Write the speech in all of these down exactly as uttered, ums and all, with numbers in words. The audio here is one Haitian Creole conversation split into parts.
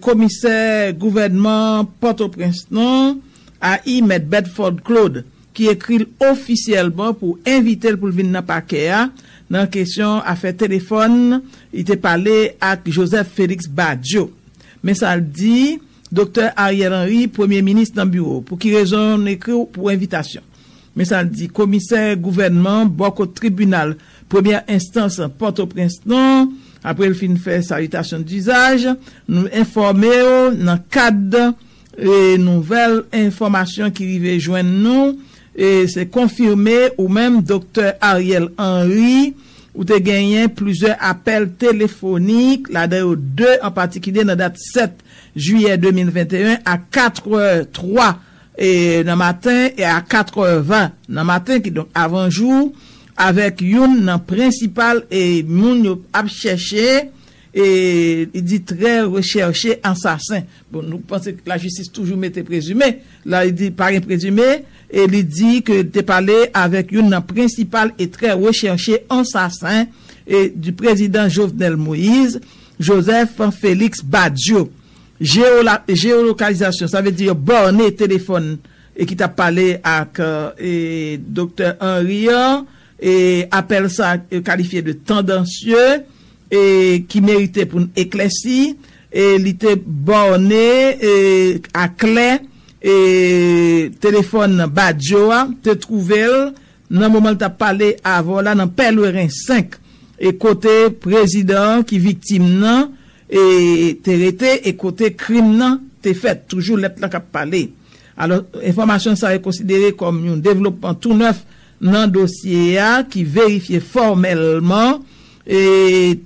Komisè gouvènman Pòtoprens nan, A I Mèt Bedford Claude, ki ekri l ofisyèlman pou envite l pou l vin nan pakè a nan kesyon afè telefòn li te pale ak Joseph Félix Badio. Men sa l di, Doktè Ariel Henry, premye minis nan biwo, pou ki rezon n ekri w pou envitasyon? Men sa l di, komisè gouvènman bò kot tribinal premyè enstans Pòtoprens nan, apre l fin fè salitasyon dizaj, nou enfòme w nan kad e nouvèl enfòmasyon ki rive jwenn nou, e se konfime ou menm, Doktè Ariel Henry, ou te genyen plizyè apèl telefonik, ladan yo de an patikilye nan dat sèt jiyè de mil venteyen a kat è twa e nan maten e a kat è ven nan maten, kidonk avan jou, avèk youn nan prensipal e moun yo ap chèche, e li di trè rechèche ansasen. Bon, nou panse lajistis toujou mete prezime. La, li di pa gen prezime, e li di ke li te pale avèk youn nan prensipal e trè rechèche ansasen e di prezidan Jovenel Moïse, Joseph Félix Badio. Jeola- jeolokalizasyon, sa vle di yo bòne telefòn e ki t ap pale ak e, Doktè Henry an, e apèl sa yo kalifye de tandansye, e ki merite pou n eklèsi, e li te bòne e, a klè e telefòn Badio a, te twouve l nan moman l t ap pale avè w la nan Pèleren senk, e kote prezidan an ki viktim nan e te rete e kote krim nan te fèt, toujou lèt la k ap pale. Alò, enfòmasyon sa yo konsidere kòm yon devlopman tou nèf nan dosye a ki verifye fòmèlman e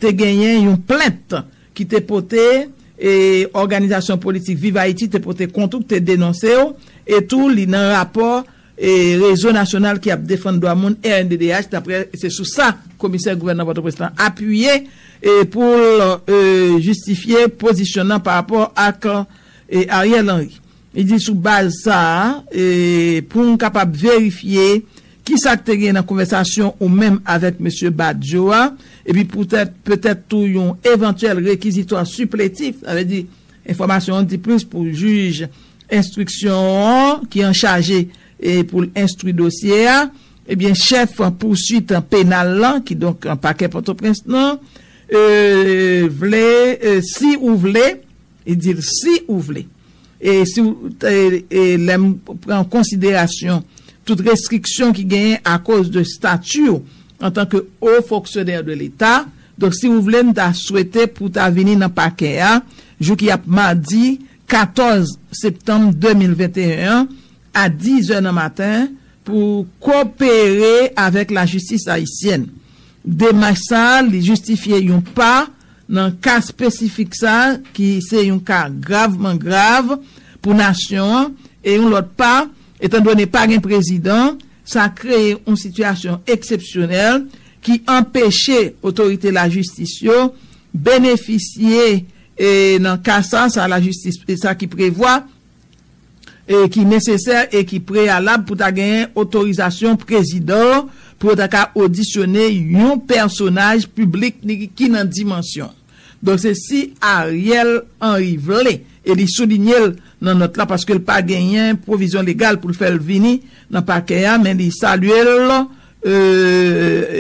te genyen yon plent ki te pote e òganizasyon politik Viv Ayiti te pote kont ou, te denonse w, e tou li nan rapò e rezo nasyonal ki ap defann dwa moun, R N D D H, dapre se sou sa komisè gouvènman Pòtoprens lan apiye e pou l e, jistifye pozisyon nan pa rapò ak e, Ariel Henry. Li di sou baz sa a, e, pou n kapab verifye kisa k te gen nan konvèsasyon ou menm avèk mesye Badio a, epi poutèt petèt tou yon evantyèl rekizitwa sipletif, sa vle di enfòmasyon an di plis pou jij enstriksyon an ki an chaje e pou l enstwi dosye a, ebyen chèf pouswit penal lan, ki donk pakè Pòtoprens nan, e, vle, e, si ou vle, li di l si ou vle, e si w- e, e lè m pran konsiderasyon tout restriksyon ki genyen akoz de stati w antanke o fonksyonè de Leta, donk si ou vle, m ta swete pou ta vini nan pakè a jou ki ap madi katòz septanm de mil venteyen an a diz è nan maten pou kopere avèk lajistis ayisyèn. Demach sa a, li jistifye yon pa nan ka espesifik sa a, ki se yon ka gravman grav pou nasyon an, e yon lòt pa, etandone pa gen prezidan, sa kreye yon sitiyasyon eksepsyonèl ki anpeche otorite lajistis yo benefisye, e, nan ka sa, sa lajistis, e sa ki prevwa, e ki nesesè e ki preyalab pou ta genyen otorizasyon prezidan pou yo ta ka odisyone yon pèsonaj piblik ni ki nan dimansyon. Donk se si Ariel Henry vle, e li soulinye l nan nòt la paske l pa genyen pwovizyon legal pou l fè l vini nan pakè a, men li salye l e,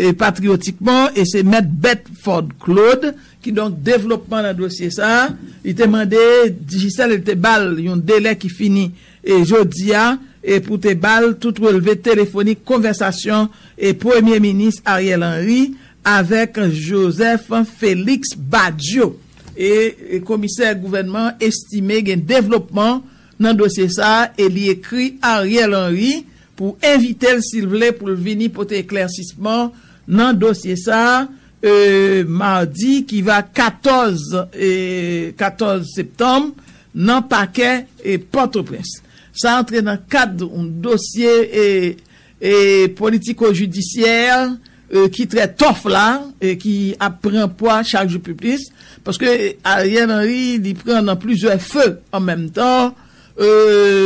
e patriyotikman, e se Mèt Bedford Claude, kidonk devlopman nan dosye sa a, li te mande Digicel, li te ba l yon delè ki fini e jodi a, e pou te ba l tout relve telefonik konvèsasyon e Premye Minis Ariel Henry avèk Joseph Félix Badio. E, e komisè gouvènman estime gen devlopman nan dosye sa a, e li ekri Ariel Henry pou envite l, si l vle, pou l vini pote eklèsisman nan dosye sa a, e, madi ki va katòz, e, katòz septanm, nan pakè e Pòtoprens. Sa antre nan kad yon dosye e, e politiko-jidisyè, e, ki trè tòf la, e ki ap pran pwa chak jou pi plis, paske Ariel Henry, li pran nan plizyè fe an menm tan, e,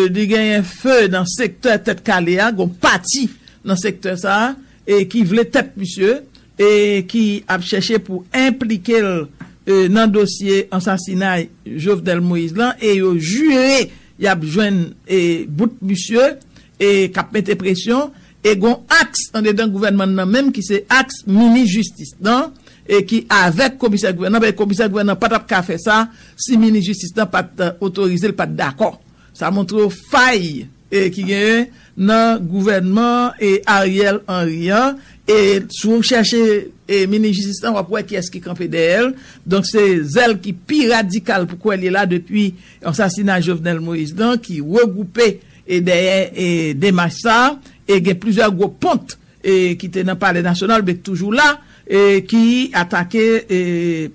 li genyen fe nan sektè Tèt Kale a, gon pati nan sektè sa a, e ki vle tèt misye, e ki ap chèche pou enplike l e, nan dosye ansasinay Jovenel Moïse lan e yo jire y ap jwenn e, bout misye e k ap mete presyon e gon aks andedan gouvènman nan menm ki se aks minis jistis nan e ki avèk komisè gouvènman, komisè gouvènman pa t ap ka fè sa si minis jistis nan pa t otorize l, pa t dakò. Sa montre w fay e ki genyen nan gouvènman e Ariel Henry an. E si w chèche e minis jistis lan, w ap wè kiyès ki kanpe dèyè l. Donk se zèl ki pi radikal pou kwè l ye la depi ansasinay Jovenel Moïse lan ki regwoupe e dèyè e demach sa. E gen plizyè gwo pont e ki te nan Palè Nasyonal, men ki toujou la, e ki atake e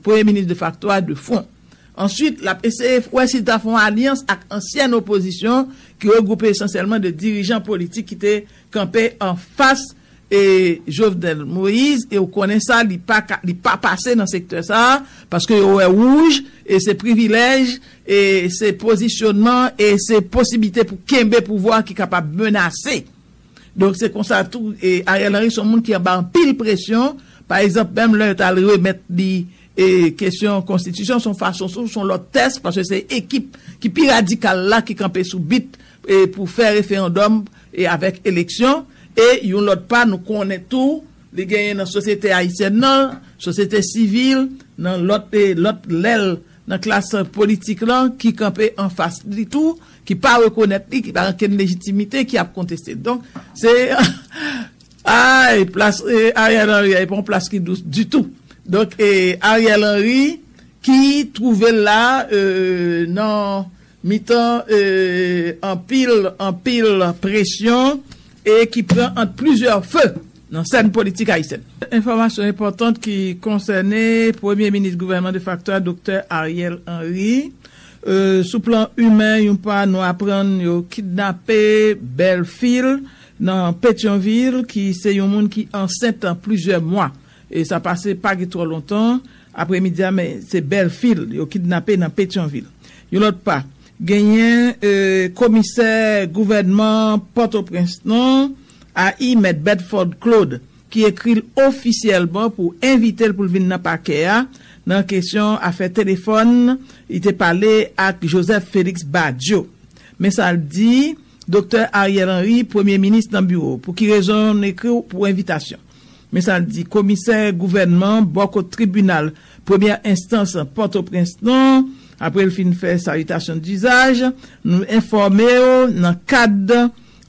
premye minis defakto a de fwon. Answit, l ap eseye wè si l ta fè yon alyans ak ansyen opozisyon ki regwoupe esansyèlman de dirijan politik ki te kanpe anfas e Jovenel Moïse, e ou konnen sa, li pa ka, li pa pase nan sektè sa a, paske yo wè wouj, e se privilèj, e se pozisyonman, e se posiblite pou kenbe pouvwa ki kapab menase. Donk se konsa tou e Ariel Henry se yon moun ki anba anpil presyon. Pa egzanp, menm lè yo t al remèt li e kesyon konstitisyon, se yon fason, se yon lòt tès, paske se ekip ki pi radikal la ki kanpe sou bit e pou fè referandòm e avèk eleksyon. E yon lòt pa, nou konnen tou, li genyen nan sosyete ayisyèn nan, sosyete sivil, nan lòt e lòt lèl nan klas politik lan ki kanpe anfas li tou, ki pa rekonèt li, ki pa gen okenn lejitimite, ki ap konteste l. Donk se ay plas e Ariel Henry a, e pa yon plas ki dous ditou. Donk e Ariel Henry ki twouve l la e nan mitan e anpil anpil presyon e ki pran ant plizyè fe nan sèn politik ayisyèn. Enfòmasyon enpòtan ki konsène premye minis gouvènman defakto a, Doktè Ariel Henry. E sou plan imen, yon pa nou aprann yo kidnape bèlfi l nan Petyonvil, ki se yon moun ki ansent plizyè mwa. E sa pase pa gen twò lontan, apremidi a, men se bèlfi l yo kidnape nan Petyonvil. Yon lòt pa, genyen e komisè gouvènman Pòtoprens lan, a i Mèt Bedford Claude, ki ekri l ofisyèlman pou envite l pou l vin nan pakè a nan kesyon afè telefòn li te pale ak Joseph Félix Badio. Men sa l di, Doktè Ariel Henry, premye minis nan biwo, pou ki rezon n ekri w pou envitasyon? Men sa l di, komisè gouvènman bò kot tribinal premyè enstans Pòtoprens lan, apre l fin fè salitasyon dizaj, nou enfòme w nan kad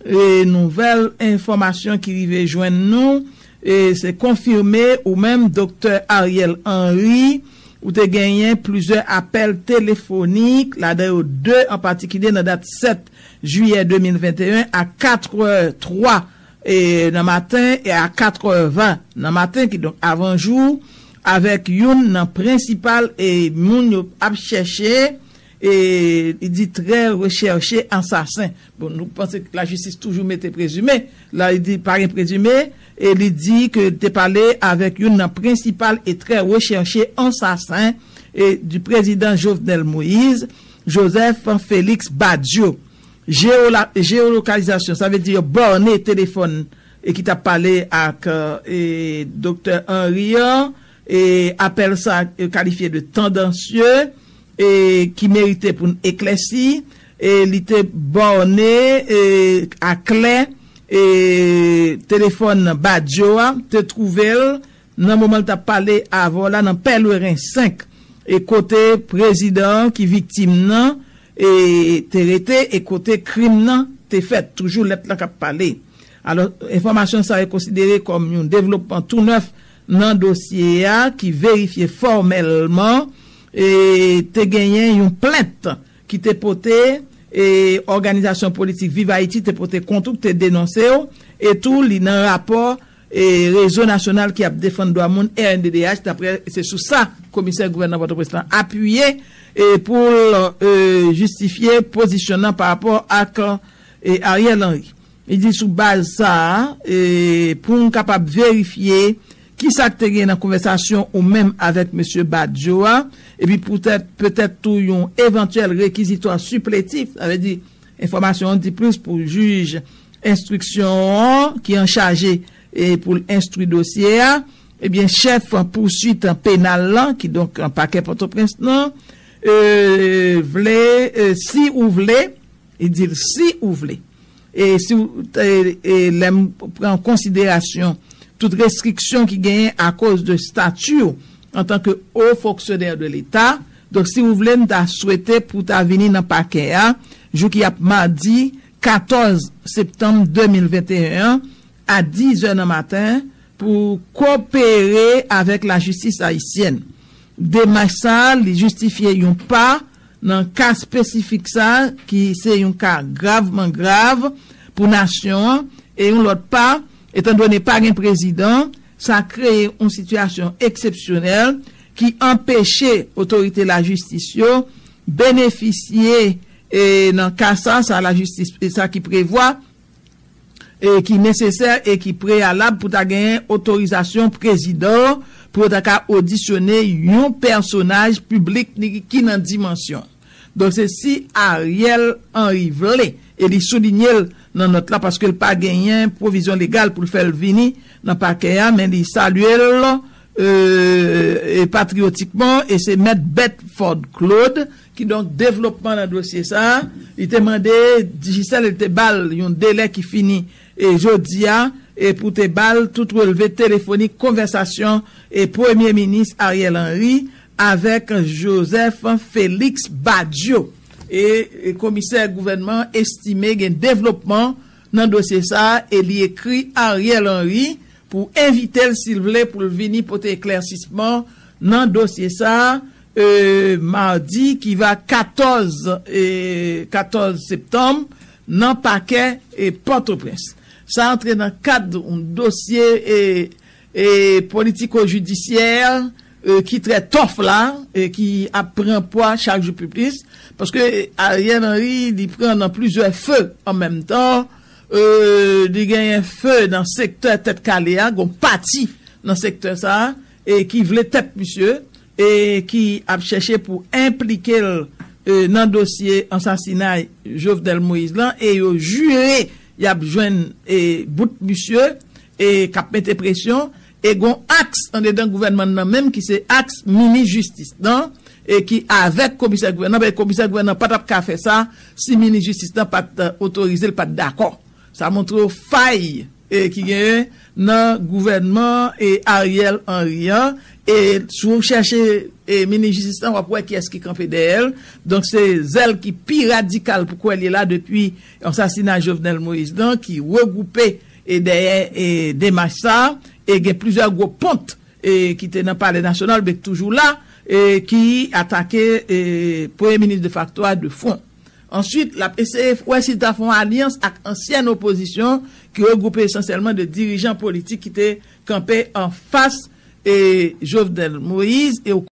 e nouvèl enfòmasyon ki rive jwenn nou, e se konfime ou menm, Doktè Ariel Henry, ou te genyen plizyè apèl telefonik, ladan yo de an patikilye nan dat sèt jiyè de mil venteyen a katrè twa e nan maten e a katrè ven nan maten, kidonk avan jou, avèk youn nan prensipal e moun yo ap chèche, e li di trè rechèche ansasen. Bon, nou panse ke lajistis toujou mete prezime. La, li di pa gen prezime, e li di ke li te pale avèk youn nan prensipal e trè rechèche ansasen e di prezidan Jovenel Moïse, Joseph Félix Badio. Jeola-, jeolokalizasyon, sa vle di yo bòne telefòn e ki t ap pale ak e, Doktè Henry an, e apèl sa yo kalifye de tandansye, e ki merite pou n eklèsi, e li te bòne e, aklè e telefòn Badio a, te twouve l nan moman l t ap pale avè w la nan Pèleren senk, e kote prezidan ki viktim nan e te rete e kote krim nan te fèt. Toujou lèt la k ap pale. Alò, enfòmasyon sa yo konsidere kòm yon devlopman tou nèf nan dosye a ki verifye fòmèlman e te genyen yon plent ki te pote e òganizasyon politik Viv Ayiti te pote kont ou, te denonse w, e tou li nan rapò e rezo nasyonal ki ap defann dwa moun, R N D D H, dapre, se sou sa komisè gouvènman Pòtoprens lan apiye e pou l e jistifye pozisyon nan pa rapò ak e Ariel Henry. Li di sou baz sa a, e pou n kapab verifye kisa k te gen nan konvèsasyon ou menm avèk mesye Badio a, epi poutèt, petèt tou yon evantyèl rekizitwa sipletif, sa vle di enfòmasyon an di plis pou jij enstriksyon an ki anchaje e pou l enstwi dosye a, Ebyen, chèf pouswit penal lan, ki donk pakè Pòtoprens lan, e, vle, e, si ou vle, li di l si ou vle, e si w, e, e lè m pran konsiderasyon tout restriksyon ki genyen akoz de stati w antanke o fonksyonè de Leta, donk, si ou vle, m ta swete pou w ta vini nan pakè a jou ki ap madi katòz septanm de mil venteyen an, a dizè nan maten, pou kopere avèk lajistis ayisyèn. Demach sa a, li jistifye yon pa nan ka espesifik sa a, ki se yon ka gravman grav pou nasyon an, e yon lòt pa, etandone pa gen prezidan, sa kreye yon sitiyasyon eksepsyonèl ki anpeche otorite lajistis yo benefisye, e nan ka sa, sa lajistis, e sa ki prevwa, e ki nesesè e ki preyalab pou ta genyen otorizasyon prezidan pou yo ta ka odisyone yon pèsonaj piblik ni ki nan dimansyon. Donk, se si Ariel Henry vle, e li soulinye l nan nòt la, paske l pa genyen pwovizyon legal pou l fè l vini nan pakè a, men li salye l, e, e patriyotikman, e se Mèt Bedford Claude, kidonk, devlopman nan dosye sa a, li te mande Digicel, li te ba l yon delè ki fini, e, jodi a, e pou te ba l tout relve telefonik konvèsasyon, e, Premye Minis Ariel Henry avèk Joseph Félix Badio. E, e komisè gouvènman estime gen devlopman nan dosye sa a, e li ekri Ariel Henry pou envite l, si l vle, pou l vini pote eklèsisman nan dosye sa a, e, madi ki va katòz, e, katòz septanm, nan pakè, e, Pòtoprens. Sa antre nan kad yon dosye, e, e, politiko-jidisyè, e, ki trè tòf la, e ki ap pran pwa chak jou pi plis, paske Ariel Henry, li pran nan plizyè fe an menm tan, e, li genyen fe nan sektè Tèt Kale a, gon pati nan sektè sa a, e ki vle tèt misye, e ki ap chèche pou enplike l, e, nan dosye ansasinay Jovenel Moïse lan, e yo jire y ap jwenn, e, bout misye, e k ap mete presyon, e gon aks andedan gouvènman nan menm ki se aks minis jistis lan, e ki avèk komisè gouvènan, ben komisè gouvènan pa t ap ka fè sa si minis jistis lan pa t, e, otorize l, pa t dakò. Sa montre w fay, e, ki genyen nan gouvènman, e, Ariel Henry an. E si w chèche, e, minis jistis lan, w ap wè kiyès ki kanpe dèyè l. Donk, se zèl ki pi radikal pou kwè l ye la depi ansasinay Jovenel Moïse lan, ki regwoupe, e, dèyè, e, demach sa a. E gen plizyè gwo pont, e, ki te nan Palè Nasyonal, men ki toujou la, e, ki atake, e, premye minis defakto a de fwon. Answit, l ap eseye wè si l ta fè yon alyans ak ansyèn opozisyon ki regwoupe esansyèlman de dirijan politik ki te kanpe anfas, e, Jovenel Moïse, e